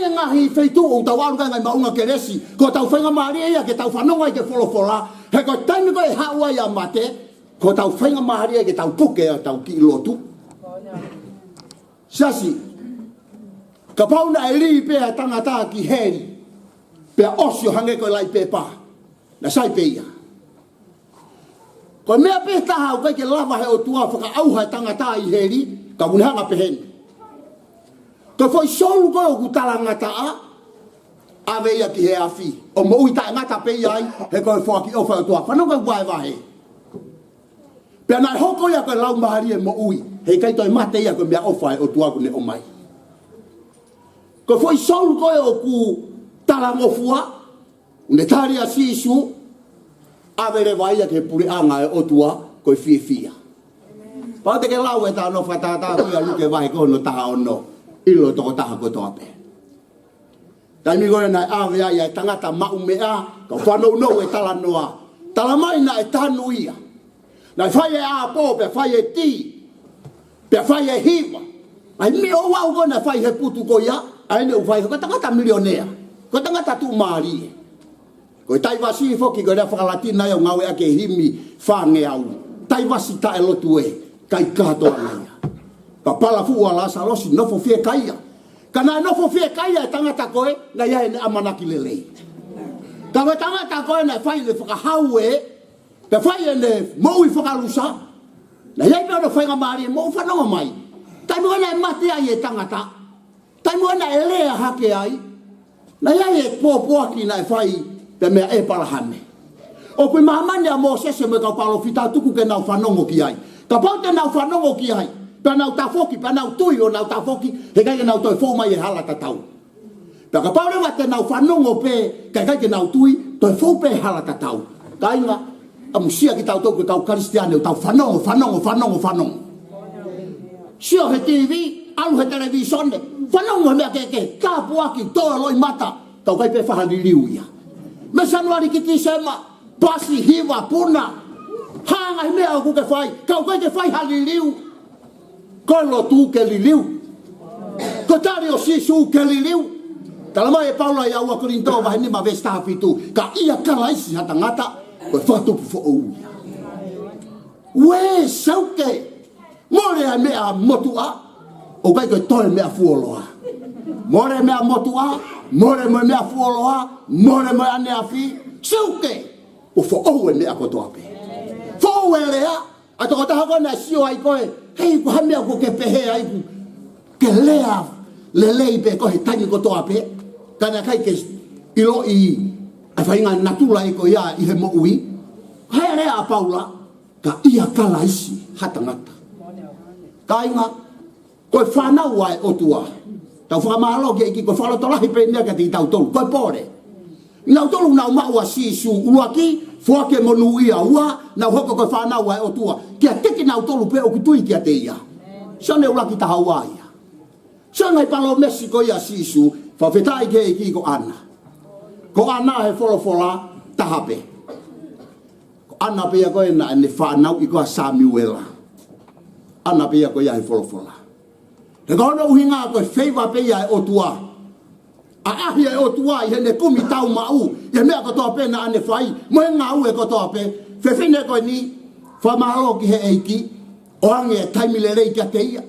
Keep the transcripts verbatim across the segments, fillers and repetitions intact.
ngaahi feituʻu ʻoku tau ʻalu ki ai ngaahi maʻunga kelesi, ko hotau faingamālie ia ke tau fanongo ai ki he folofola, he ko e taimi ko ē ʻe haʻu ai ʻa e mate, ko hotau faingamālie ke tau puke ʻetau kiʻi lotu. Siasi, kapau naʻe lī pē ʻa e tangata ki heli, pea ʻosi ʻo hangē ko e laʻi pepa, naʻe sai pē ia. Ko e meʻa pē taha ʻoku ʻikai ke lava he ʻOtua fakaʻauha e tangata ʻi heli, ka ʻoku ne hanga pehē ni. Ko e foʻi soulu ko ē ʻoku talangataʻa, ʻave ia ki he afi, ʻo moʻui taʻengata pē ia ai, he ko e foaki ʻofa ʻa e ʻOtua. Fanongo ki he vahevahe. Pea naʻe hoko ia ko e laumālie moʻui, heʻikai toe mate ia, ko e meʻaʻofa ʻa e ʻOtua kuo ne ʻomai. Ko e foʻi soulu ko ē ʻoku talangofua, ʻoku ne tali ʻa Sīsū, ʻave leva ia ki he puleʻanga ʻo e ʻOtua ko e fiefia. Pau te ke lau e talanoa fakatātā ko ia ʻa Luke vahe ko hono taha ono, ʻilo tokotaha kotoa pē. Taimi ko ē naʻe ʻave ai ʻa e tangata maʻumeʻa, ka fanongo e talanoa, talamai naʻe tanu ia. Naʻe fai e ʻāpō, pea fai e tī, pea fai e hiva. ʻA e meʻa ʻoku ʻauʻau ko ē naʻe fai he putu ko ia, ʻa ʻene ʻū fai, ko e tangata milionea, ko e tangata tuʻumālie. Ko e Taivasi foki, ko e lea faka-Latina ia ʻoku ngāueʻaki e himi fāngeau. Taivasi taʻelotu ē, kai kātoa ia. Pea palafuʻu ʻa Lāsalosi, nofo fiekaia. Ka naʻe nofo fiekaia e tangata ko ē, naʻe ʻi ai ʻene ʻamanaki lelei. Ka ko e tangata ko ē naʻe fai ʻene fakahau ē, pea fai ʻene moʻui fakalusa, naʻe ʻi ai pē hono faingamālie, mou fanongo mai. Taimi ko ē naʻe mate ai e tangata, taimi ko ē naʻe lea hake ai, naʻe ʻi ai e pōpoaki naʻe fai pē meia ʻĒpalahame. ʻOku ʻi māmani ʻa Mōsese mo e kau palōfita, tuku ke nau fanongo ki ai. Kapau te nau fanongo ki ai, pea nau tafoki, pea nau tui ʻo nau tafoki, heʻikai ke nau toe fou mai he hala tatau. Pea kapau leva te nau fanongo pē, ka ʻikai ke nau tui, toe fou pē he hala tatau. Kāinga, ʻamusia kitautolu ko e kau Kalisitiane ʻo tau fanongo, fanongo, fanongo, fanongo. Sio he TV, ʻalu he televīsone, fanongo he meʻa kehekehe, tāpuaki, tō e loʻimata, ka ʻoku ʻikai pē fai ha liliu ia. Mei Sānuali ki Tīsema, pasi, hiva, puna, hā e ngaahi meʻa ʻoku ke fai, ka ʻoku ʻikai ke fai ha liliu. Ko e lotu ke liliu. Ko e tali ʻo Sīsū ke liliu. Talamai ʻe Paula ʻia ua Kolinitō vahe nima veesi taha fitu, ka ʻia Kalaisi ha tangata, ko e fakatupu foʻou ia. Uē, seuke, mole ʻa e meʻa motuʻa, ʻoku ʻikai ko e toe meʻa fuoloa. Mole meʻa motuʻa, mole mo e meʻa fuoloa, mole mo e ʻaneafi, seuke, ʻo foʻou e meʻa kotoa pē. Foʻou e lea, ʻa e tokotaha ko ē naʻe sio ai ko ē, hei, ko e hā e meʻa ʻoku ke pehē ai, ʻoku ke lea lelei pē koe he taimi kotoa pē, ka naʻe ʻikai ke ʻiloʻi ʻa e faʻahinga natula ē ko ia ʻi he moʻui. Hā e lea ʻa Paula, ka ʻia Kalaisi ha tangata. Kāinga, ko e fānau ʻa e ʻOtua. Tau fakamālō ki he ʻEiki, ko e fakalotolahi pē eni ia kiate kitautolu, ko e pole. Nautolu naʻa nau maʻu ʻa Sīsū, ʻuluaki, foaki e monūʻia, ua, nau hoko ko e fānau ʻa e ʻOtua. Kiate kinautolu pē ʻoku tui kiate ia. Sione ʻuluaki taha ua ia. Sio ki he palōmesi ko ia ʻa Sīsū, fakafetaʻi ki he ʻEiki, ko ʻAna. Ko ʻAna he folofola taha pē. Ko ʻAna pē ia ko ē naʻa ne fanauʻi ko ē ʻa Samiuela. ʻAna pē ia ko ia he folofola. He ko hono ʻuhinga ko e feiva pē ia ʻa e ʻOtua. ʻAʻahi ʻa e ʻOtua ʻi heʻene kumi taumaʻu, ʻi he meʻa kotoa pē naʻa ne fai, mo e ngāue kotoa pē. Fefine ko eni, fakamālō ki he ʻEiki, ʻoange e taimi lelei kiate ia.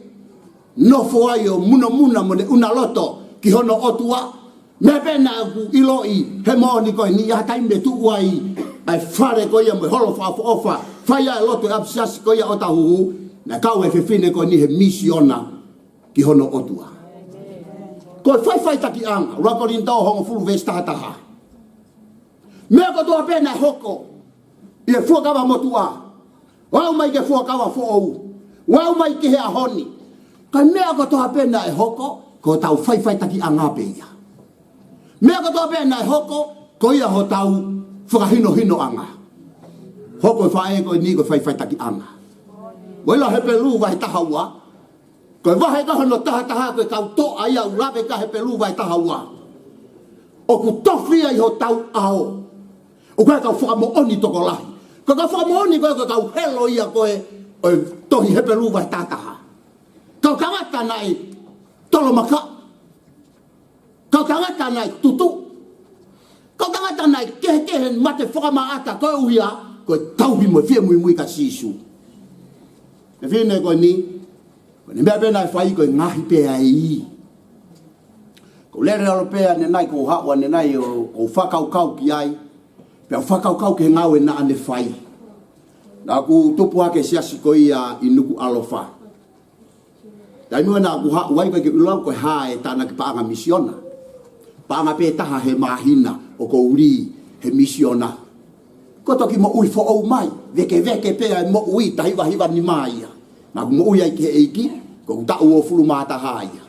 Nofo ai ʻo munamuna mo ne ʻuna loto ki hono ʻOtua. Meʻa pē naʻa ku ʻiloʻi he moʻoni ko eni, ʻi ha taimi ʻe tuʻu ai ʻa e fale ko ia mo e holo fakaʻofoʻofa, fai ai e lotu ʻi he ʻapisiasi ko ia ʻo Otahuhu, naʻe kau e fefine ko eni he misiona ki hono ʻOtua. Ko e faʻifaʻitakiʻanga, ua Kolinitō hongofulu veesi taha taha. Meʻa kotoa pē naʻe hoko ʻi he fuakava motuʻa, ʻo aʻu mai ki he fuakava foʻou, ʻo aʻu mai ki he ʻaho ni. Ka meʻa kotoa pē naʻe hoko, ko hotau faʻifaʻitakiʻanga pē ia. Meʻa kotoa pē naʻe hoko, ko ia hotau fakahinohinoʻanga. Hoko e faʻē ko eni ko e faʻifaʻitakiʻanga. Mou ʻilo Hepelū vahe taha ua, ko e vahe ko hono taha taha ko e kau toʻa ia ʻoku lave ki ai Hepelū vahe taha ua. ʻOku tofi ai hotau ʻao. ʻOku ʻi ai e kau fakamoʻoni tokolahi. Ko e kau fakamoʻoni ko ē ko e kau helo ia ko ē ʻo e tohi Hepelū vahe taha taha. Kau tangata naʻe tolomaka. Kau tangata naʻe tutu. Kau tangata naʻe kehekehe, mate fakamaʻata, koeʻuhi ko e tauhi mo e fie muimui kia Sīsū. Fefine ko eni, ko ʻene meʻa pē naʻe fai ko e ngaohi pē ʻa e ī. Ko e lele ʻalu pē ʻanenai, ko e haʻu ʻanenai ʻo, ʻo fakakaukau ki ai. Pea fakakaukau ki he ngāue naʻa ne fai. Naʻa ku tupu hake he siasi ko ia ʻi Nukuʻalofa. Taimi ʻo naʻa ku haʻu ai, ʻikai ke u ʻilo au ko e hā e tānaki paʻanga misiona. Paʻanga pē taha he māhina ʻoku ou lī he misiona. Ko e toki moʻui foʻou mai, vekeveke pē ʻa e moʻui, taha hiva hiva nima ia. Naʻa ku moʻui ai ki he ʻEiki, ko ʻeku taʻu uofulu mā taha ia.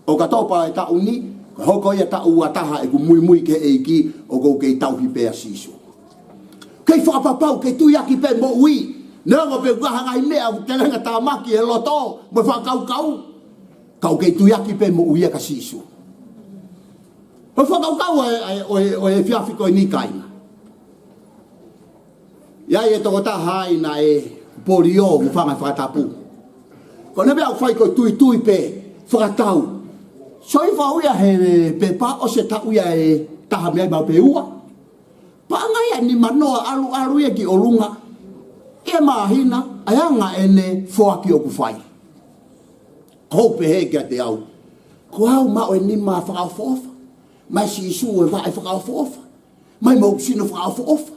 ʻO ka topa e taʻu ni, ko e hoko ia taʻu ua taha ʻeku muimui ki he ʻEiki, ʻoku ou kei tauhi pē ʻa Sīsū. Kei fakapapau, kei tuiaki pē moʻui. Neongo pē ʻoku ʻi ai ha ngaahi meʻa ʻoku telenga tāmaki he loto mo e fakakaukau, ka ʻoku kei tuiaki pē moʻui ia kia Sīsū. Ko e fakakaukau ʻa e, ʻa e, ʻo e, ʻo e efiafi ko eni, kāinga. ʻI ai e tokotaha ai naʻe polio, hūfanga he fakatapu. Ko ʻene meʻa ʻoku fai ko e tuitui pē, fakatau. Sio hifo ia he pepa, ʻosi e taʻu ia ʻe taha, meʻa mai pē ua. Paʻanga ia ʻe nima noa, ʻalu ʻalu ia ki ʻolunga. ʻI he māhina, ʻa e anga ʻene foaki ʻoku fai. Ko u pehē kiate au, ko au maʻu e nima fakaʻofoʻofa. Mai Sīsū e vaʻe fakaʻofoʻofa. Mai mo e sino fakaʻofoʻofa.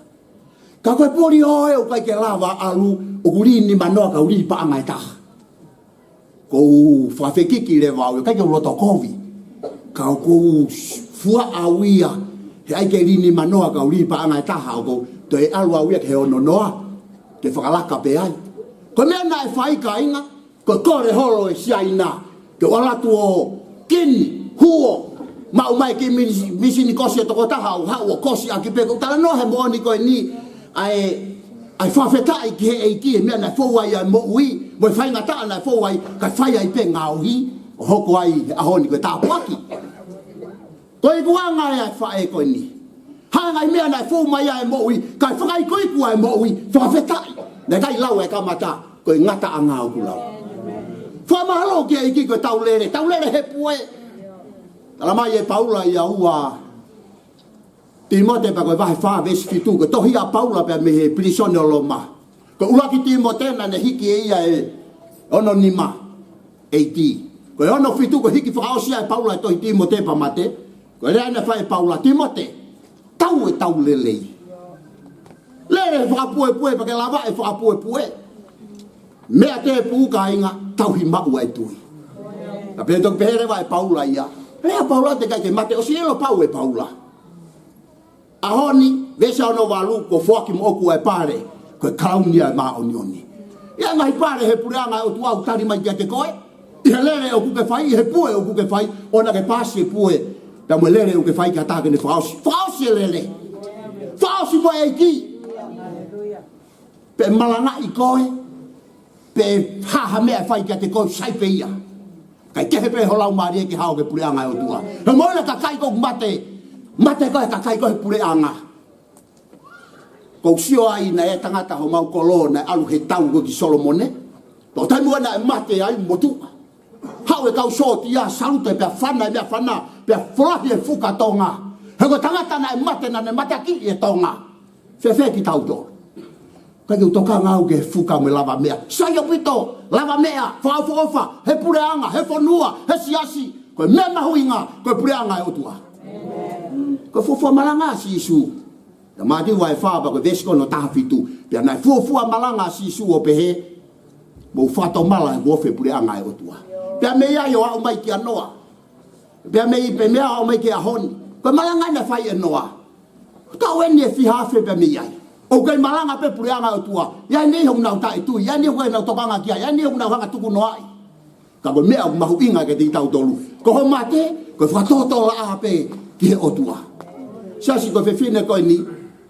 Ka ko e polio ē, ʻoku ʻikai ke lava ʻalu, ʻoku lī nima noa ka u lī paʻanga ʻe taha. Ko u fakafekiki leva au, ʻikai ke u loto kovi. Ka ʻoku ou fuaʻa au ia, he ʻai ke lī nima noa ka u lī paʻanga ʻe taha, ʻoku ou toe ʻalu au ia ki he ono noa, ke fakalaka pē ai. Ko e meʻa naʻe fai, kāinga, ko e kole holo e Siaina ke u ʻalu atu ʻo kini, huo, maʻu mai e kiʻi misi-, misini kosi e tokotaha, ʻo haʻu ʻo kosi ʻaki pē. Ko u talanoa he moʻoni ko eni, ʻa e, ʻa e fakafetaʻi ki he ʻEiki, e meʻa naʻe fou ai ʻa e moʻui mo e faingataʻa naʻe fou ai, kae fai ai pē ngaohi, ʻo hoko ai he ʻaho ni ko e tāpuaki. Ko e ikuʻanga ia ʻa e faʻē ko eni. Hanga ʻi he meʻa naʻe fou mai ai e moʻui, kae fakaikuiku ai e moʻui, fakafetaʻi. Naʻe ʻikai lau e kamata, ko e ngataʻanga ʻoku lau. Fakamālō ki he ʻEiki ko e tau lele, tau lele he pue. Tala mai ʻe Paula ʻia ua Tīmote, pea ko e vahe fā veesi fitu, ko e tohi ʻa Paula pea mei he pilīsone ʻo Loma. Ko e ʻuluaki Tīmote naʻa ne hiki ʻe ia e ono nima A D. Ko e ono fitu ko e hiki fakaʻosi ai ʻe Paula e tohi Tīmote pea mate. Ko e lea naʻe fai ʻe Paula, Tīmote, tau e tau lelei. Lele fakapuepue, pea ke lava e fakapuepue. Meʻa tēpū, kāinga, tauhi maʻu ʻa e tui. Ka pea toki pehē leva ʻe Paula ia. Lea ʻa Paula teʻeki ai ke mate, ʻosi ʻilo pau ʻe Paula. ʻAho ni, veesi ono valu, kuo foaki moʻoku ʻa e pale, ko e kalauni ʻa e māʻoniʻoni. ʻI ai e ngaahi pale he puleʻanga ʻo e ʻOtua ʻoku tali mai kiate koe. ʻI he lele ʻoku ke fai, ʻi he pue ʻoku ke fai, ʻoua naʻa ke paasi e pue, pea mo e lele ʻoku ke fai ki ha taha ke ne fakaʻosi. Fakaʻosi e lele. Fakaʻosi mo e ʻEiki. Pe malangaʻi koe, pe hā ha meʻa ʻe fai kiate koe, sai pē ia. Kae kehe pē ho laumālie ke hao ki he puleʻanga ʻo e ʻOtua. He moʻoni e kakai ʻoku mate, mate ko e kakai ko e puleʻanga. Ko u sio ai naʻe ʻi ai e tangata homau kolo naʻe ʻalu he tau ko ē ki Solomone. Ko e taimi ʻoku naʻe mate ai, motuʻa. Haʻu e kau sōtia, salute pea fana e meʻafana, pea folahi e fuka Tonga. He ko e tangata naʻe mate, naʻa ne mateakiʻi e Tonga. Fēfē kitautolu? ʻIkai ke u tokanga au ki he fuka mo e lavameʻa. Sai ʻaupito, lavameʻa, fakaʻofoʻofa, he puleʻanga, he fonua, he siasi. Ko e meʻa mahuʻinga, ko e puleʻanga ʻo e ʻOtua. Ko e fuofua malanga ʻa Sīsū. ʻIa Mātiu vahe fā pea ko e veesi ko hono taha fitu. Pea naʻe fuofua malanga ʻa Sīsū ʻo pehē, mou fakatomala he kuo ofi e puleʻanga ʻo e ʻOtua. Pea mei ai ʻo aʻu mai kia Noa. Pea mei, pea mei ai ʻo aʻu mai ki he ʻaho ni. Ko e malanga naʻe fai ʻe Noa. Taʻu eni ʻe fiha afe pea mei ai. ʻOku kei malanga pē puleʻanga ʻo e ʻOtua. ʻI ai e niʻihi ʻoku nau taʻetui. ʻI ai e niʻihi ʻoku nau tokanga ki ai. ʻI ai e niʻihi ʻoku nau hanga tukunoaʻi. Ka ko e meʻa ʻoku mahuʻinga kiate kitautolu, ko ho mate, ko e fakatotolaʻā pē ki he ʻOtua. Siasi, ko e fefine ko eni,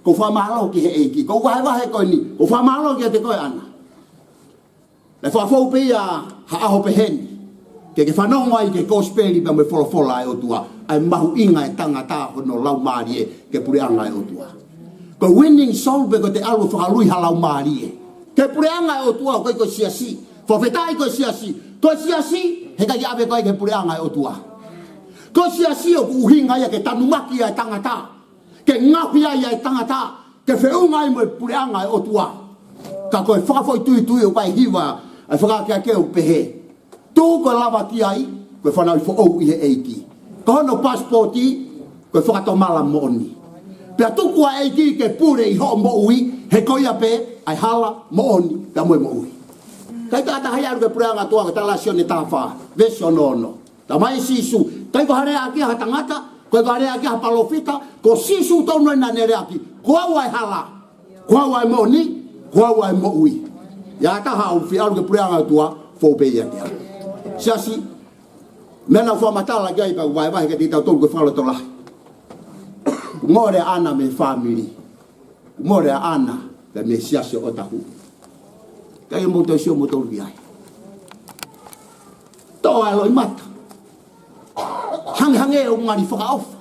ko e fakamālō ki he ʻEiki. Ko e vahevahe ko eni, ko e fakamālō kiate koe, ʻAna. Naʻe fakafou pē ia ha ʻaho pehē ni, ke ke fanongo ai ki he kosipeli pea mo e folofola ʻa e ʻOtua, ʻa e mahuʻinga e tangata hono laumālie ki he puleʻanga ʻo e ʻOtua. Ko e winning soul pē ko ʻete ʻalu ʻo fakalui ha laumālie ki he puleʻanga ʻo e ʻOtua, ʻoku ʻikai ko e siasi. Fakafetaʻi ko e siasi. Ko e siasi, he ʻikai ke ʻave koe ki he puleʻanga ʻo e ʻOtua. Ko e siasi ʻoku ʻuhinga ia ke tanumaki ai e tangata, ke ngaohi ai e tangata, ke feʻunga ai mo e puleʻanga ʻo e ʻOtua. Ka ko e fakafoʻituitui ʻoku ʻi ai e hiva ʻa e fakaakeake ʻoku pehē: Tuku ko e lavakiai, ko e fanauʻi foʻou ʻi he ʻEiki. Ko hono pasipoti, ko e fakatomala moʻoni. Pea tuku ʻa e ʻEiki ke pule ʻi hoʻo moʻui, he ko ia pē ʻa e hala, moʻoni, pea mo e moʻui. Kae taha taha ia ʻalu ki he puleʻanga ʻo e ʻOtua, ko e tala ʻa Sione taha fā, veesi ono ono. Talamai ʻe Sīsū, ʻikai ko ha lea ʻaki ha tangata, ʻikai ko ha lea ʻaki ha palōfita, ko Sīsū tonu ē naʻa ne lea ʻaki, ko au ʻa e hala, ko au ʻa e moʻoni, ko au ʻa e moʻui. ʻIa taha ʻoku fie ʻalu ki he puleʻanga ʻo e ʻOtua, fou pē ia ki ai. Siasi, meʻa naʻa ku fakamatala ki ai pea u vahevahe kiate kitautolu ko e fakalotolahi. Mole ʻa ʻAna mei he fāmili. Mole ʻa ʻAna mei he siasi ʻo Otahuhu. Ka ʻi ai mo tau sio mo tau ki ai. Toʻa e loʻimata. Hangehangē ʻoku ngali fakaʻofa.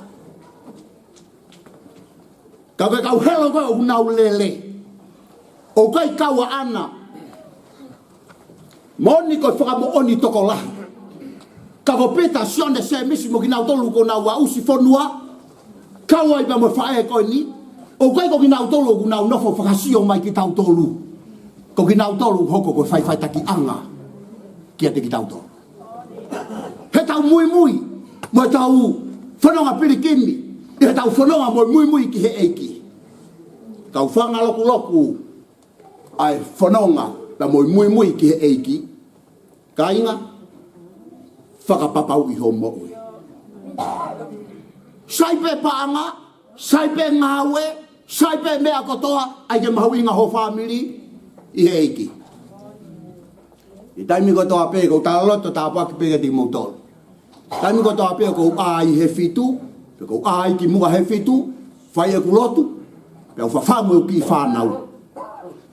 Ka ko e kau helo ko ē ʻoku nau lele, ʻoku ʻikai kau ʻa ʻAna. Moʻoni ko e fakamoʻoni tokolahi. Ka ko Pita, Sione, Sēmisi mo kinautolu kuo nau aʻusi fonua, kau ai pea mo e faʻē ko eni, ʻoku ʻikai ko kinautolu ʻoku nau nofo fakasio mai kitautolu. Ko kinautolu hoko ko e faʻifaʻitakiʻanga kiate kitautolu. He tau muimui mo e tau fononga pilikimi, he tau fononga mo e muimui ki he ʻEiki. Tau fanga lokuloku ʻa e fononga pea mo e muimui ki he ʻEiki. Kāinga, fakapapauʻi hoʻo moʻui. Sai pē paʻanga, sai pē ngāue, sai pē meʻa kotoa, ʻai ke mahuʻinga hoʻo fāmili ʻi he ʻEiki. ʻI he taimi kotoa pē, ʻoku ou talaloto tāpuaki pē kiate kimoutolu. Taimi kotoa pē ʻoku ou ʻā ʻi he fitu, pe ʻoku ou ʻā ʻi ki muʻa he fitu, fai ʻeku lotu, pea u fafangu ʻeku kiʻi fānau.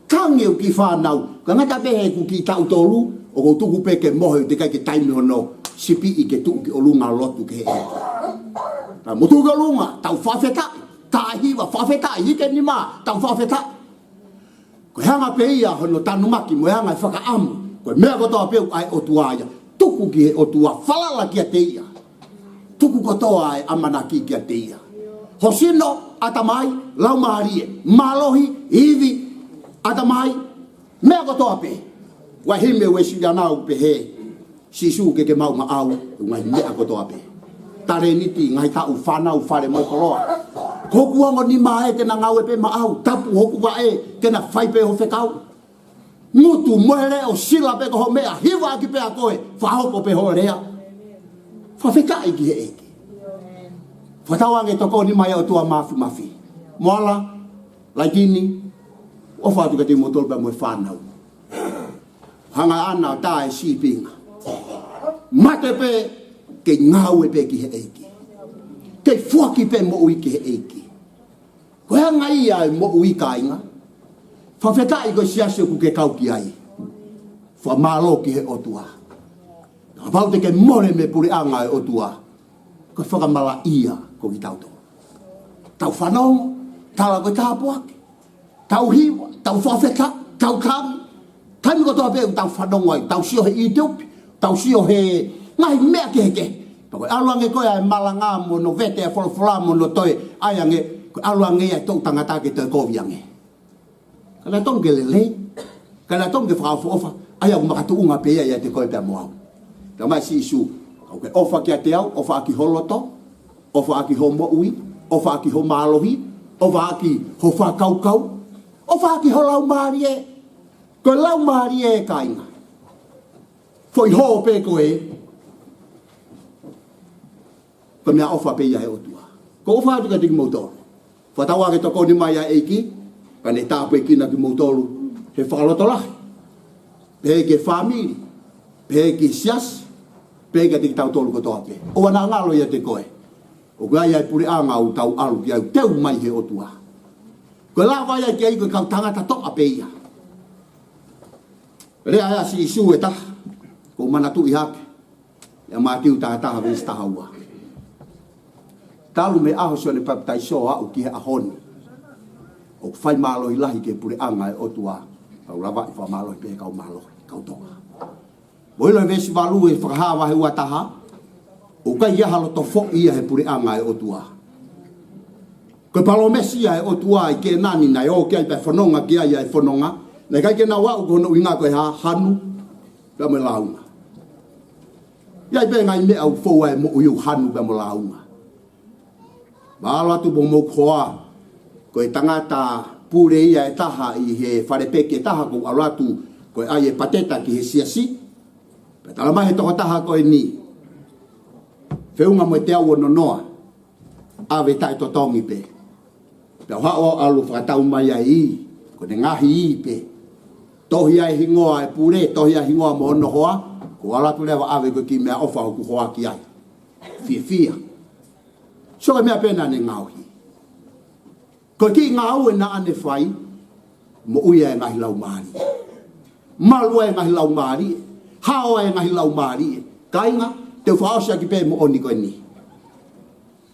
Tangi ʻeku kiʻi fānau, ka ngata pē he ʻeku kiʻi taʻu tolu, ʻoku ou tuku pē ke mohe, teʻeki ai ke taimi hono sipiʻi ke tuʻu ki ʻolunga ʻo lotu ki he ʻEiki. Pea mo tuʻu ki ʻolunga, tau fakafetaʻi, tā hiva, fakafetaʻi, hiki e nima, tau fakafetaʻi. Ko e anga pē ia hono tanumaki mo e anga e fakaʻamu, ko e meʻa kotoa pē ʻoku ʻa e ʻOtua ia. Tuku ki he ʻOtua, falala kiate ia. Tuku kotoa e ʻamanaki kiate ia. Ho sino, ʻatamai, laumālie, mālohi, ivi, ʻatamai, meʻa kotoa pē. Vahe himi ʻa e Uēsiliana ʻoku pehē: Sīsū, ke ke maʻu maʻau ʻa e ngaahi meʻa kotoa pē. Talēniti, ngaahi taʻu, fānau, fale mo e koloa. Ko hoku ongo nima ē, ke na ngāue pē maʻau. Tapu hoku vaʻe, ke na fai pē hoʻo fekau. Ngutu mo e leʻo, sila pē ko hoʻo meʻa, hivaʻaki pē ʻa koe, fakahoko pē hoʻo lea. Fakafetaʻi ki he ʻEiki. Fakatauange tokoni mai ʻa e ʻOtua Māfimafi. Moala, Laitini, ʻofa atu kiate kimoutolu pea mo e fānau. Hanga ʻe ʻAna ʻo tā e sīpinga. Mate pē, kei ngāue pē ki he ʻEiki. Kei foaki pē moʻui ki he ʻEiki. Ko e anga ia e moʻui, kāinga. Fakafetaʻi ko e siasi ʻoku ke kau ki ai. Fakamālō ki he ʻOtua. Kapau te ke mole mei he puleʻanga ʻo e ʻOtua, ko e fakamalaʻia ko kitautolu. Tau fanongo, tala ko e tāpuaki. Tau hiva, tau fakafetaʻi, tau tangi. Taimi kotoa pē ʻoku tau fanongo ai, tau sio he YouTube, tau sio he ngaahi meʻa kehekehe. Pea ko e ʻalu ange ko ē ʻa e malanga mo hono vete ʻa e folofola mo hono toe ʻai ange, ko e ʻalu ange ia ʻa e toʻu tangata ke toe kovi ange. Ka naʻe tonu ke lelei, ka naʻe tonu ke fakaʻofoʻofa, ʻa ia ʻoku makatuʻunga pē ia ʻiate koe pea mo au. Talamai ʻe Sīsū, kapau ʻoku ke ʻofa kiate au, ʻofa ʻaki ho loto, ʻofa ʻaki ho moʻui, ʻofa ʻaki ho mālohi, ʻofa ʻaki ho fakakaukau, ʻofa ʻaki ho laumālie. Ko e laumālie, kāinga. Foʻi hō pē ko ē, ko e meʻaʻofa pē ia ʻa e ʻOtua. Ko e ʻofa atu kiate kimoutolu. Fakatauange tokoni mai ʻa e ʻEiki, kae ne tāpuekina kimoutolu he fakalotolahi. Pehē ki he fāmili, pehē ki he siasi, pehē kiate kitautolu kotoa pē. ʻOua naʻa ngalo ʻiate koe. ʻOku ʻi ai ʻa e puleʻanga ʻoku tau ʻalu ki ai, ʻoku teu mai he ʻOtua. Ko e lava ia ki ai ko e kau tangata toʻa pē ia. Lea ʻa Sīsū ʻe taha, ʻoku ou manatuʻi hake, ʻia Mātiu taha taha veesi taha ua. Talu mei he ʻaho ʻo Sione Papitaiso ʻo aʻu ki he ʻaho ni, ʻoku fai mālohi lahi ki he puleʻanga ʻo e ʻOtua, kau lavaʻi fakamālohi pē kau mālohi, kau toʻa. Mou ʻilo he veesi valu ʻo e Fakahā vahe ua taha, ʻOku ʻikai ha loto foʻi ia he puleʻanga ʻo e ʻOtua. Ko e palōmesi ia ʻa e ʻOtua ʻi Kēnani naʻe ō ki ai pea fononga ki ai ʻa e fononga. Naʻe ʻikai ke nau aʻu ko hono ʻuhinga ko e hā? Hanu pea mo e lāunga. ʻI ai pē ngaahi meʻa ʻoku fou ai e moʻui ʻoku hanu pea mo lāunga. Mahalo atu pē mou hoa, ko e tangata pule ia ʻe taha ʻi he fale peki ʻe taha, ʻoku ʻalu atu ko e ʻai e pateta ki he siasi. Pea tala mai he tokotaha ko eni, feʻunga mo e teau ono noa, ʻave taʻetotongi pē. Pea u haʻu ʻo ʻalu fakatau mai ai, ko ʻene ngaahi ī pē. Tohi ai hingoa e pule, tohi ai hingoa mo hono hoa, ʻoku ʻalu atu leva ʻave ko e kiʻi meʻaʻofa ʻoku hoa ki ai. Fiefia. Sio ki he meʻa pē naʻa ne ngaohi. Ko e kiʻi ngāue naʻa ne fai, moʻui ai e ngaahi laumālie. Malu ai e ngaahi laumālie. Hao ai e ngaahi laumālie. Kāinga, te u fakaʻosi ʻaki pē moʻoni ko eni.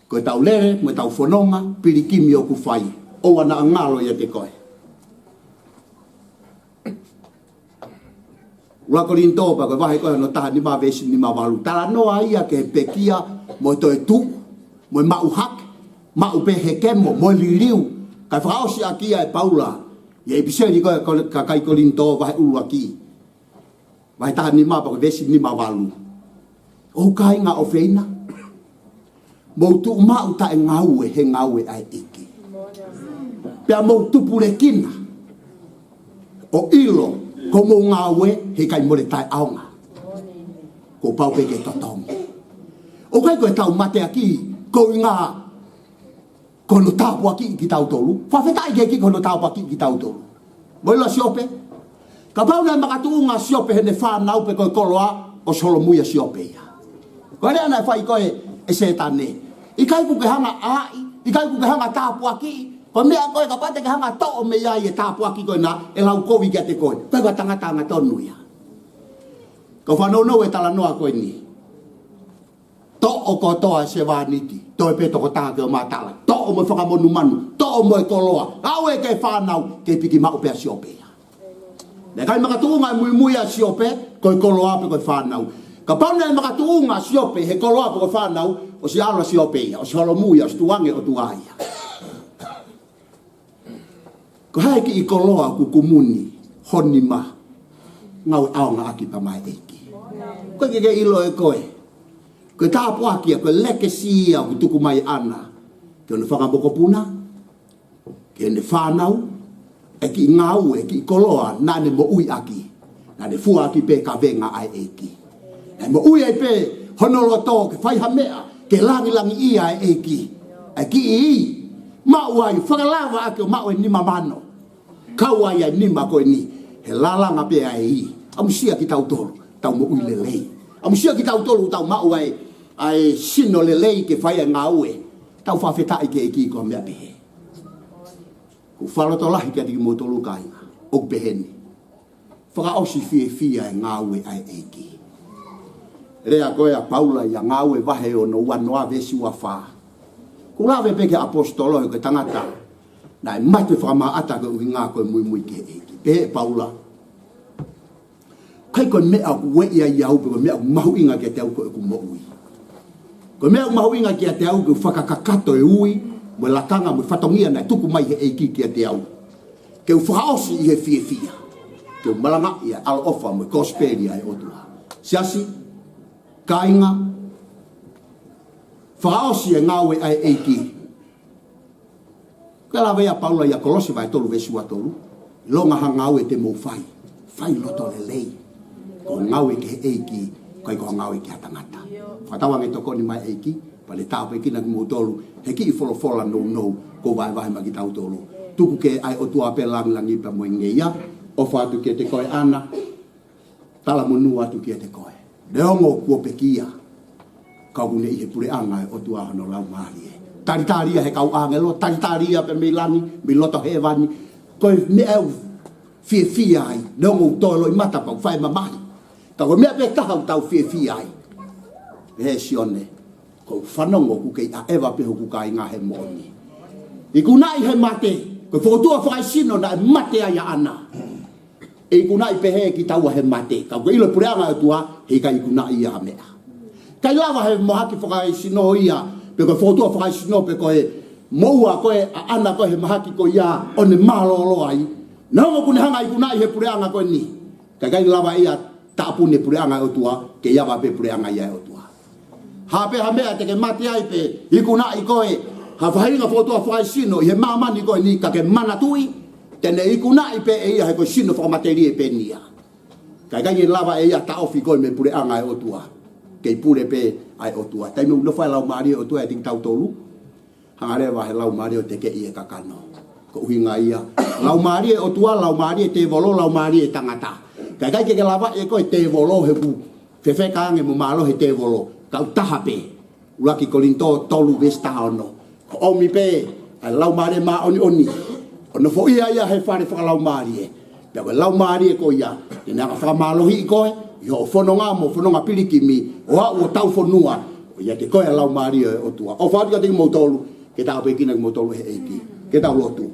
Ko ʻetau lele mo ʻetau fononga, pilikimi ʻoku fai, ʻoua naʻa ngalo ʻiate koe. ʻUluaki Kolinitō pea ko e vahe ko hono taha nima veesi nima valu. Talanoa ia ki he pekia mo e toetuʻu, mo e maʻu hake, maʻu pē he kemo, mo e liliu. Kae fakaʻosi ʻaki ia ʻe Paula ʻi he ʻipiseli ko e, ko e kakai Kolinitō vahe ʻuluaki, vahe taha nima pea ko e veesi nima valu. ʻOku kāinga ʻofeina, mou tuʻu maʻu taʻengaue he ngāue ʻa e ʻEiki. Pea mou tupulekina ʻo ʻilo ko hoʻomou ngāue he ʻikai mole taʻeʻaonga. Kuo pau pē ke totongi. ʻOku ʻikai ko ʻetau mateaki ko e ʻuhinga ko hono tāpuakiʻi kitautolu. Fakafetaʻi ki he ʻEiki ko hono tāpuakiʻi kitautolu. Mou ʻilo ʻa Siope? Kapau naʻe makatuʻunga ʻa Siope heʻene fānau pe ko e koloa, ʻosi holomui ʻa Siope ia. Ko e lea naʻe fai ko ē ʻe Sētane. ʻIkai kuo ke hanga ʻai, ʻikai kuo ke hanga tāpuakiʻi, ko e meʻa ko ē kapau te ke hanga toʻo mei ai e tāpuaki ko ena ʻe laukovi kiate koe. Ko e tangata angatonu ia. Kau fanongo he talanoa ko eni. Toʻo kotoa e sevāniti, toe pē tokotaha ke ō matala. Toʻo mo e fanga monumanu, toʻo mo e koloa. Ngāue ki he fānau, kei piki maʻu pē ʻa Siope ia. Naʻe ʻikai makatuʻunga e muimui ʻa Siope ko e koloa pe ko e fānau. Kapau naʻe makatuʻunga ʻa Siope he koloa pe ko e fānau, ʻosi ʻalu ʻa Siope ia, ʻosi holomui ia, ʻosi tukuange ʻe he ʻOtua ia. Ko e hā e kiʻi koloa ʻoku kumuni ho nima ngāue ʻaonga ʻaki pea maʻa e ʻEiki? Ko e ke ke ʻilo ʻe koe. Ko e tāpuaki ia, ko e lekesi ia ʻoku tuku mai ʻe ʻAna ki hono fanga mokopuna, ki heʻene fānau, e kiʻi ngāue, e kiʻi koloa naʻa ne moʻui ʻaki. Naʻa ne fua ʻaki pē kavenga ʻa e ʻEiki. Naʻe moʻui ai pē hono loto ke fai ha meʻa ke langilangiʻia e ʻEiki. ʻA e kiʻi ī, maʻu ai, fakalava ʻaki ʻo maʻu e nima mano. Kau ai ʻa e nima ko eni, he lalanga pē ʻa e ī. ʻAmusia kitautolu, tau moʻui lelei. ʻAmusia kitautolu, tau maʻu ai ʻa e sino lelei ke fai ʻa e ngāue. Tau fakafetaʻi ki he ʻEiki ko e meʻa pehē. ʻOku ou fakalotolahi kiate kimoutolu kāinga, ʻoku pehē ni. Fakaʻosi fiefia e ngāue ʻa e ʻEiki. Lea ko ē ʻa Paula ʻia Ngāue vahe ono, ua noa veesi ua fā. ʻOku lave pē ki he ʻaposetolo he ko e tangata naʻe mate fakamaʻata ko e ʻuhinga ko e muimui ki he ʻEiki. Pehē ʻe Paula, ʻikai ko e meʻa ʻoku ueʻi ai au pe ko e meʻa ʻoku mahuʻinga kiate au ko ʻeku moʻui. Ko e meʻa ʻoku mahuʻinga kiate au ke u fakakakato e ui mo e lakanga mo e fatongia naʻe tuku mai he ʻEiki kiate au. Ke u fakaʻosi ʻi he fiefia. Ke u malangaʻi ʻa e ʻaloʻofa mo e kosipeli ʻa e ʻOtua. Siasi, kāinga, fakaʻosi e ngāue ʻa e ʻEiki. Ko e lave ʻa Paula ʻia Kolose vahe tolu veesi ua tolu. ʻIlonga ha ngāue te mou fai, fai loto lelei. Ko e ngāue ki he ʻEiki, ʻikai ko e ngāue ki ha tangata. Fakatauange tokoni mai ʻEiki, pea ne tāpuekina kimoutolu he kiʻi folofola nounou kuo vahevahe maʻa kitautolu. Tuku ke ʻa e ʻOtua pē langilangi pea mo e ngeia. ʻOfa atu kiate koe ʻAna. Talamonū atu kiate koe. Neongo kuo pekia, ka ʻoku ne ʻi he puleʻanga ʻo e ʻOtua hono Laumālie. Talitalia he kau ʻāngelo, talitalia pē mei langi, mei loto hēvani. Ko e meʻa ʻoku fiefia ai, neongo ʻoku toe loʻimata pea ʻoku fai mamahi. Ka ko e meʻa pē taha ʻoku tau fiefia ai. He Sione, ʻoku ou fanongo ʻoku kei ʻaʻeva pē hoku kāinga he moʻoni. Ikunaʻi he mate, ko e fokotuʻu fakaesino naʻe mate ai ʻa ʻAna. ʻE ikunaʻi pehē kitaua he mate. Ka ʻoku ke ʻilo e puleʻanga ʻo e ʻOtua, heʻikai ikunaʻi ia ha meʻa. ʻIkai lava he mahaki fakaesino ia, pe ko e fōtunga fakaesino, pe ko e moʻua ko ē ʻaʻana ko ē he mahaki ko ia ʻo ne mālōlō ai. Neongo ʻoku ne hanga ʻo ikunaʻi he puleʻanga ko eni, ka ʻikai lava ia ʻo tāpuni e puleʻanga ʻo e ʻOtua, ke ʻi ai pē puleʻanga ia ʻo e ʻOtua. Ha pē ha meʻa te ke mate ai pe ikunaʻi koe ha faʻahinga fōtunga fakaesino ʻi he māmani ko eni, ka ke manatuʻi te ne ikunaʻi pē ʻe ia he ko e sino fakamatelie pē eni ia. Ka ʻikai ke lava ʻe ia ʻo taʻofi koe mei he puleʻanga ʻo e ʻOtua. Kei pule pē ʻa e ʻOtua. Taimi ʻoku nofo ai e Laumālie ʻo e ʻOtua ʻiate kitautolu, hanga leva ʻe he Laumālie ʻo tekeʻi e kakano. Ko e ʻuhinga ia, Laumālie ʻo e ʻOtua, Laumālie tēvolo, Laumālie tangata. Ka ʻikai ke ke lava ʻe koe e tēvolo he ʻoku fefeka ange mo mālohi e tēvolo. Kau taha pē. ʻUluaki Kolinitō tolu veesi taha ono. Ko e ʻomi pē ʻa e Laumālie Māʻoniʻoni ʻo nofoʻia ia he fale fakalaumālie. Pea ko e Laumālie ko ia te ne hanga ʻo fakamālohiʻi koe ʻi hoʻo fononga mo e fononga pilikimi, ʻo aʻu ʻo taufonua. ʻOku ʻiate koe ʻa e Laumālie ʻo e ʻOtua. ʻOfa atu kiate kimoutolu, ke tāpuekina kimoutolu ʻe he ʻEiki. Ke tau lotu.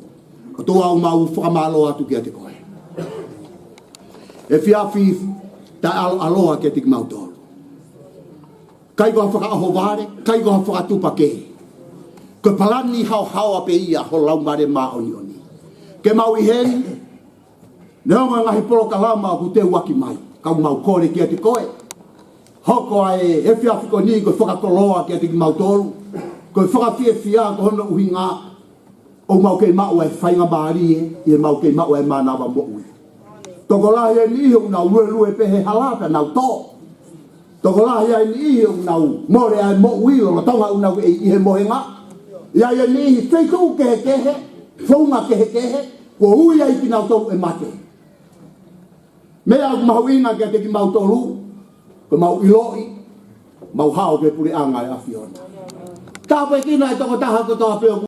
ʻOtua, ʻoku mau fakamālō atu kiate koe. Efiafi taʻeʻaloʻaloa kiate kimautolu. ʻIkai ko ha fakaʻohovale, ʻikai ko ha fakatupa kehe. Ko e palani haohaoa pē ia ho Laumālie Māʻoniʻoni. Ke mau ʻi heni, neongo e ngaahi polokalama ʻoku teuaki mai, ka ʻoku mau kole kiate koe. Hoko ʻa e efiafi ko eni ko e fakakoloa kiate kimautolu. Ko e fakafiefia ko hono ʻuhinga ʻoku mau kei maʻu ʻa e faingamālie, ʻi heʻemau kei maʻu ʻa e mānava moʻui. Tokolahi ʻa e niʻihi ʻoku nau luelue pē he hala pea nau tō. Tokolahi ʻa e niʻihi ʻoku nau mole ʻa e moʻui lolotonga ʻoku nau ʻi he mohenga. ʻI ai ʻa e niʻihi feituʻu kehekehe, founga kehekehe, kuo ui ai kinautolu ʻe mate. Meʻa ʻoku mahuʻinga kiate kimautolu, ko ʻemau ʻiloʻi, mau hao ki he puleʻanga ʻo e ʻAfiona. Tāpuekina e tokotaha kotoa pē ʻoku